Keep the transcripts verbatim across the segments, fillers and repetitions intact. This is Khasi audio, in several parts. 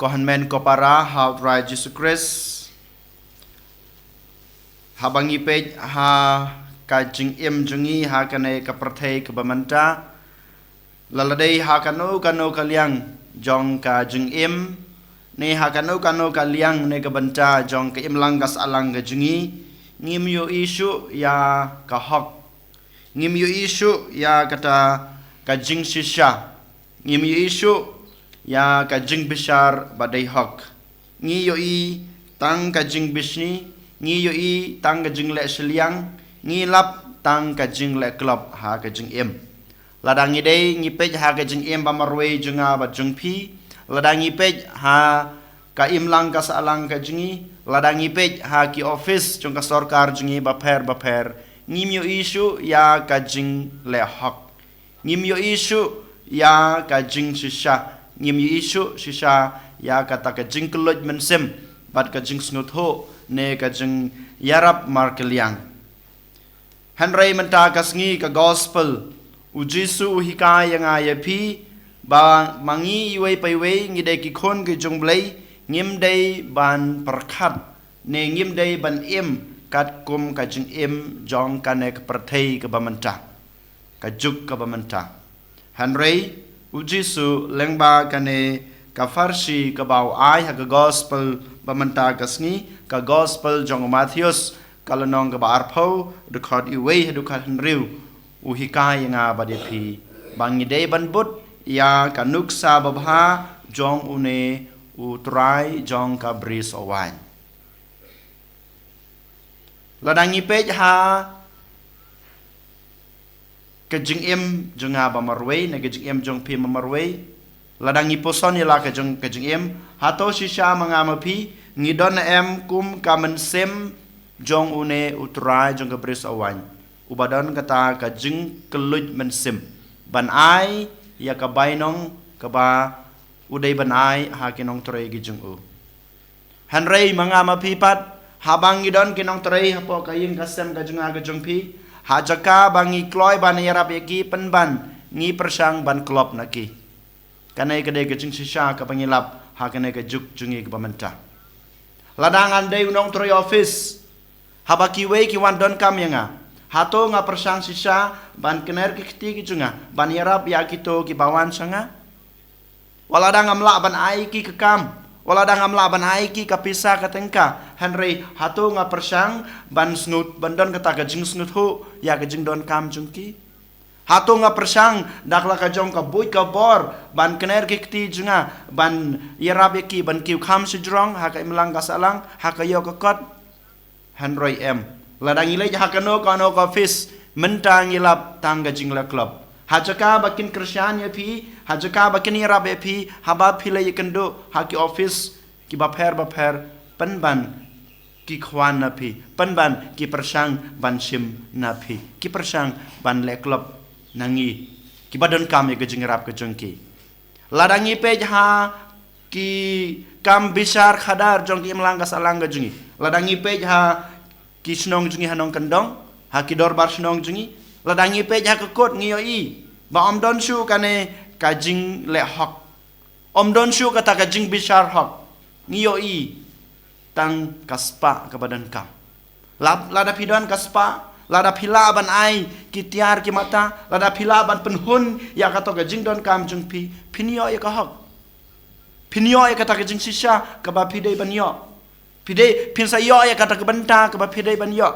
Ko hynmen ko para ha u Trai Jisu Khrist, haba ngi peit ha ka jingim jong ngi ha kane ka pyrthei kaba mynta, la lada dei ha kano kano ka liang jong ka jingim, ne ha kano kano ka liang ne ka bynta jong ka imlang ka sahlang ka jong ngi, ngim ïohi shuh ïa ka hok. Ngim ïohi shuh ïa kata ka jingshisha. Ngim ïohi shuh ïa ka jingbishar ba dei hok. Ngi ïohi tang ka jingbishni, ngi ïohi tang ka jingleh shiliang, ngi lap tang ka jingleh klop ha ka jingim. Lada ngi dei ngi peit ha ka jingim ba marwei jong nga bad jong phi, lada ngi peit ha ka imlang ka sahlang ka jong ngi, lada ngi peit ha ki office jong ka sorkar jong ngi bapher bapher, ngim ïohi shuh ïa ka jingleh hok. Ngim ïohi shuh ïa ka jingshisha. Ngim ïohi shuh shisha ïa kata ka jingkylluid mynsiem bad ka jingsngewthuh ne ka jingïarap markylliang. Hynrei mynta ka sngi ka gospel, u Jisu u hikai ïa nga ïa phi ba ma ngi iwei pa iwei ngi dei ki khun ki jong U Blei, ngim dei ban pyrkhat ne ngim dei ban im katkum ka jingim jong kane ka pyrthei kaba mynta, ka juk kaba mynta. Hynrei u Jisu lyngba kane ka pharshi kaba u ai ha ka gospel ba mynta ka sngi, ka gospel jong u Mathaios, ka lynnong kaba arphew, dkhot iwei haduh khathynriew, u hikai ïa nga bad ïa phi ba ngi dei ban bud ïa ka nuksa babha jong une u Trai jong ka bri sohwaiñ. Lada ngi peit ha ka jingim jong nga ba marwei ne ka jingim jong phi ba marwei, lada ngi puson ïa la ka jong ka jingim, hato shisha ma nga ma phi ngi don em kum ka mynsiem jong une u Trai jong ka bri sohwaiñ, uba don kata ka jingkylluid mynsiem ban ai ïa ka bainong kaba u dei ban ai ha ki nongtrei ki jong u. Hynrei ma nga ma phi pat, haba ngi don ki nongtrei hapoh ka ïing ka sem ka jong nga ka jong phi, ha jaka ba ngi kloi ban ïarap ïa ki, pynban ngi pyrshang ban klop na ki. Kane ka dei ka jingshisha kaba ngi lap ha kane ka juk jong ngi kaba mynta. Lada ngan dei u nongtrei office, haba kiwei ki wan donkam ïa nga, hato nga pyrshang shisha ban kner ki kti ki jong nga ban ïarap ïa kito kiba wan sha nga? Wat lada ngam lah ban ai ki ka kam, wat lada ngam lah ban ai ki ka pisa ka tyngka, hynrei hato nga pyrshang ban sngew, ban don kata ka jingsngewthuh ïa ka jingdonkam jong ki? Hato nga pyrshang da la ka jong ka buit ka bor ban kner ki kti jong nga, ban ïarap ïa ki ban kiew kham shajrong ha ka imlang ka sahlang, ha ka ïoh ka kot? Hynrei em. Lada ngi leit ha kano kano ka office, mynta ngi lap tang ka jingleh klop. Ha jaka ba kin kyrshan ïa phi, ha jaka ba kin ïarap ïa phi, haba phi leit ïakynduh ha ki office kiba pher ba pher, pynban ki khwan na phi, pynban ki pyrshang ban shim na phi, ki pyrshang ban leh klop na ngi kiba donkam ïa ka jingïarap ka jong ki. Lada ngi peit ha ki kam bishar khadar jong ki imlang ka sahlang ka jong ngi, lada ngi peit ha ki shnong jong ngi ha nongkyndong, ha ki dorbar shnong jong ngi, lada ngi peit ha ka kot, ngi ïohi ba ym don shuh kane ka jingleh hok, ym don shuh kata ka jingbishar hok. Ngi ïohi tang ka spah kaba donkam. La, lada phi don ka spah, lada phi lah ban ai ki tiar ki mata, lada phi lah ban pynhun ïa kato ka jingdonkam jong phi, phin ïoh ïa ka hok. Phin ïoh ïa kata ka jingshisha kaba phi dei ban ïoh. Phi dei, phin sa ïoh ïa kata ka bynta kaba phi dei ban ïoh.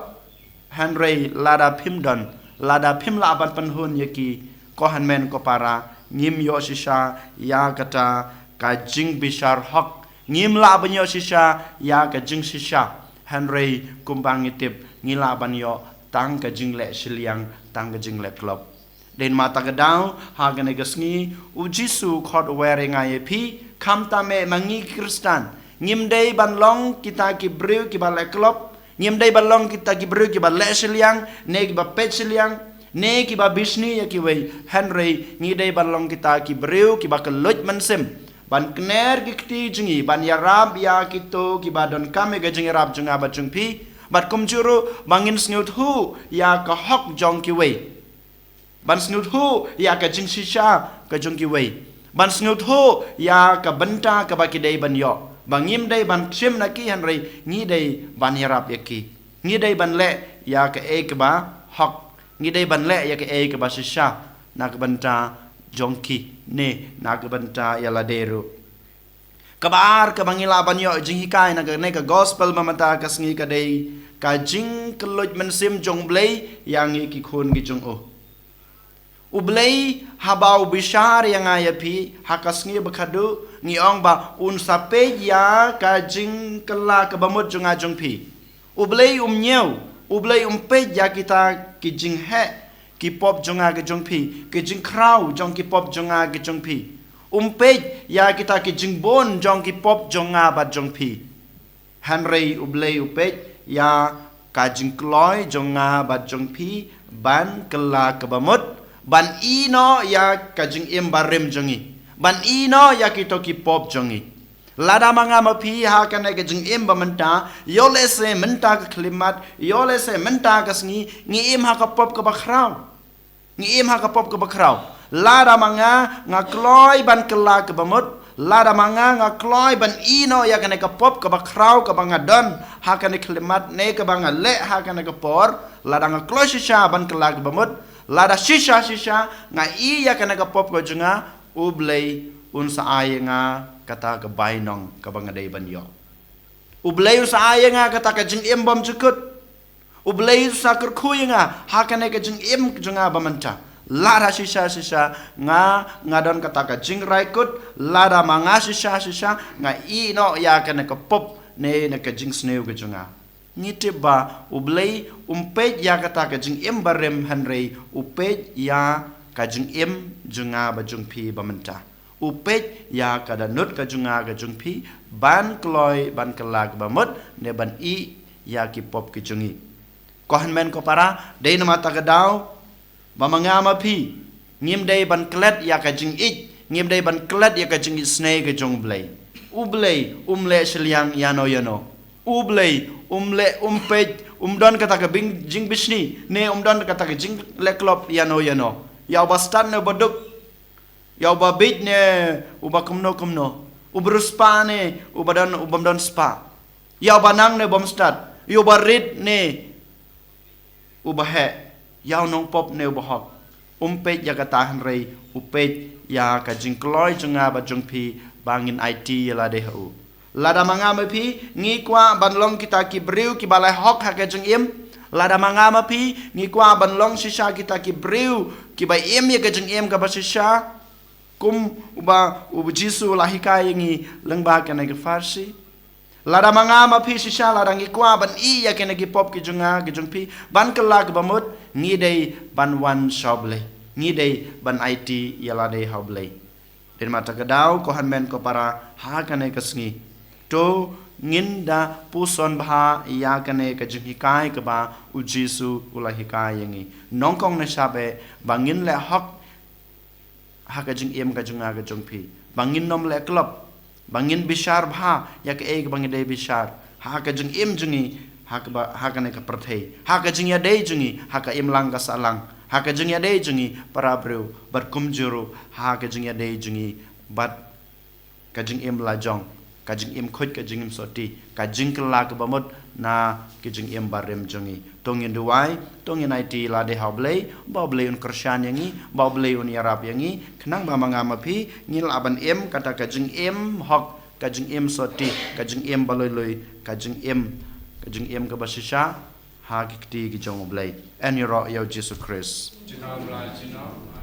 Hynrei lada phim don, lada phim lah ban pynhun ïa ki, ko hynmen ko para, ngim ïoh shisha ïa kata ka jingbishar hok. Ngim lah ban ïoh shisha ïa ka jingshisha. Hynrei kumba ngi tip, ngi lah ban ïoh tang ka jingleh shiliang, tang ka jingleh klop. Dei namar kata ka daw, ha kane ka sngi, u Jisu u khot u wer ïa nga ïa phi, khamtam eh ma ngi ki Khristan, ngim dei ban long kita ki briew kiba leh klop, ngim dei ban long kita ki briew kiba leh shiliang, ne kiba peit shiliang, ne kiba bishni ïa kiwei. Hynrei ngi dei ban long kita ki briew kiba kylluid mynsiem ban kner ki kti jong ngi ban ïarap ïa kito kiba donkam ïa ka jingïarap jong nga bad jong phi. Bad kumjuh ruh ba ngin sngewthuh ïa ka hok jong kiwei, ban sngewthuh ïa ka jingshisha ka jong kiwei. Ban sngewthuh ïa ka bynta kaba ki dei ban ïoh. Ba ngim dei ban shim na ki hynrei ngi dei ban ïarap ïa ki. Ngi dei ban leh ïa kaei kaba hok. Ngi dei ban leh ïa kaei kaba shisha na ka bynta jong ki ne na ka bynta ïa lade ruh. Kaba ar kaba ngi lah ban ïoh jinghikai na kane ka gospel ba mynta ka sngi ka dei ka jingkylluid mynsiem jong U Blei ïa ngi ki khun ki jong u. U Blei haba u bishar ïa nga ïa phi ha ka sngi ba khadduh, ngi ong ba un sa peit ïa ka jingkylla kaba mut jong nga jong phi. U Blei um ñiew, U Blei um peit ïa kita ki jingheh ki pop jong nga ki jong phi, ki jingkhraw jong ki pop jong nga ki jong phi. Um peit ïa kita ki jingbun jong ki pop jong nga bad jong phi. Hynrei U Blei u peit ïa ka jingkloi jong nga bad jong phi ban kylla kaba mut, ban ïehnoh ïa ka jingim barim jong ngi, ban ïehnoh ïa kito ki pop jong ngi. Lada ma nga ma phi ha kane ka jingim ba mynta, ïoh lehse mynta ka khyllipmat, ïoh lehse mynta ka sngi, ngi im ha ka pop kaba khraw. Ngi im ha ka pop kaba khraw. Lada ma nga nga kloi ban kylla kaba mut, lada ma nga nga kloi ban ïehnoh ïa kane ka pop kaba khraw kaba nga don ha kane ka khyllipmat ne kaba nga leh ha kane ka por, lada nga kloi shisha ban kylla kaba mut, lada shisha shisha nga ïeh ïa kane ka pop ka jong nga, U Blei un sa ai ïa nga kata ka bainong kaba nga dei ban ïoh. U Blei un sa ai ïa nga kata ka jingim bymjukut. U Blei un sa kyrkhu ïa nga ha kane ka jingim jong nga ba mynta. Lada shisha shisha nga, nga don kata ka jingrai kut, lada ma nga shisha shisha nga ïehnoh ïa kane ka pop ne na ka jingsniew ka jong nga. Ngi tip ba U Blei um peit ïa kata ka jingim barim hynrei u peit ïa ka jingim jong nga bad jong phi ba mynta. U peit ïa ka dohnud ka jong nga ka jong phi ban kloi ban kylla kaba mut ne ban ïeh ïa ki pop ki jong ngi. Ko hynmen ko para, dei namar kata ka daw ba ma nga ma phi ngim dei ban klet ïa ka jingïeit, ngim dei ban klet ïa ka jingisynei ka jong U Blei. U Blei um leh shiliang ïano ïano. U Blei um leh, um peit, um don kata ka bing, jingbishni ne um don kata ka jingleh klop ïano ïano. Ïa uba stad ne uba duk, ïa uba bieit ne uba kumno kumno, uba riewspah ne uba don, ubym don spah, ïa uba nang ne ubym stad, ïa uba rit ne uba heh, ïa u nongpop ne uba hok. Um peit ïa kata hynrei u peit ïa ka jingkloi jong nga bad jong phi ba ngin aiti ïa lade ha u. Lada ma nga ma phi ngi kwah ban long kita ki briew kiba la hok ha ka jingim, lada ma nga ma phi ngi kwah ban long shisha kita ki briew kiba im ïa ka jingim kaba shisha, kum uba U Jisu u la hikai ïa ngi lyngba kane ka pharshi. Lada ma nga ma phi shisha, lada ngi kwah ban ïeh ïa kine ki pop ki jong nga ki jong phi ban kylla kaba mut, ngi dei ban wan sha U Blei, ngi dei ban aiti ïa lade ha U Blei. Dei namar kata ka daw ko hynmen ko para, ha kane ka sngi to ngin da puson bha ïa kane ka jinghikai kaba U Jisu u la hikai ïa ngi. Nyngkong nyngshap eh ba ngin leh hok ha ka jingim ka jong nga ka jong phi, ba ngin nym leh klop, ba ngin bishar bha ïa kaei kaba ngi dei bishar ha ka jingim jong ngi, ha kaba, ha kane ka pyrthei, ha ka jingïadei jong ngi, ha ka imlang ka sahlang, ha ka jingïadei jong ngi para briew, bad kumjuh ruh ha ka jingïadei jong ngi bad ka jingim lajong, ka jingim khuid, ka jingim sotti, ka jingkylla kaba mut na ka jingim barim jong ngi. To ngin duwai, to ngin aiti lade ha U Blei ba U Blei un kyrshan ïa ngi, ba U Blei un ïarap ïa ngi, khnang ba ma nga ma phi ngin lah ban im kata ka jingim hok, ka jingim sotti, ka jingim ba lui lui, ka jingim, ka jingim kaba shisha ha ki kti ki jong U Blei. Yn ïaroh ïa U Jisu Khrist. Jingkyrkhu Blei jingkyrkhu.